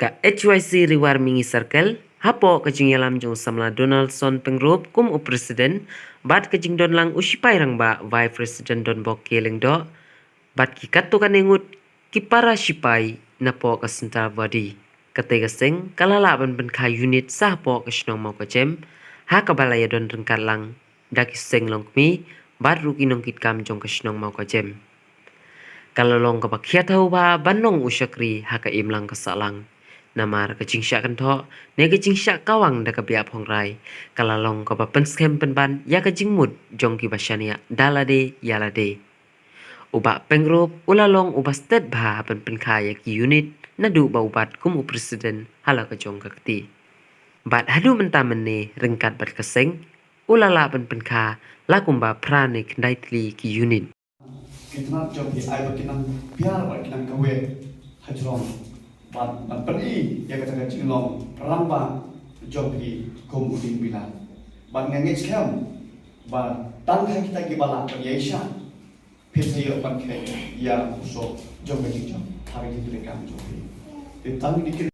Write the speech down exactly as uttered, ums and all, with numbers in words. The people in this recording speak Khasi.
Ka H Y C Riwar Mingi Circle, hapoh ka jingïalam jong u samla Donaldson Pyngrope kum u President, bad ka jingdon lang u Shipai Rangbah Vice President Donbok K Lyngdoh, bad ki katto katne ngut ki para shipai napoh ka Central Wadi. Katei ka seng ka la lah ban pynkha unit sha hapoh ka shnong Mawkajem, ha kaba la ïadon ryngkat lang da ki seng longkmie bad ruh ki nongkitkam jong ka shnong Mawkajem. Ka la long kaba khia thaw bha ban long u shakri ha ka imlang ka sahlang. Namar ka jingshah kynthoh ne ka jingshah kawang da ka biap hongrai ka la long kaba pynskhem pynban ïa ka jingmut jong kiba shaniah da lade ïa lade. U Bah Pyngrope u la long uba stet bha ban pynkha ïa ki unit naduh ba u bat kum u President ha la ka jong ka kti. Bad haduh mynta mynne ryngkat bad ka seng u la lah ban pynkha la kumba phra ne khyndai tylli ki unit. Ki tnat jong phi ai ba ki nang biar bad ki nang kaweh hajrong bad ban pyni ïa kata ka jinglong rangbah jong phi kum u dieng bilat. Bad nga ngeit skhem ba tang ha kita kiba lah ban ïaishah phi sa ïoh ban khet ïa u soh jong ka jingjop ha ka jingtrei kam jong phi. Te tang ïa ki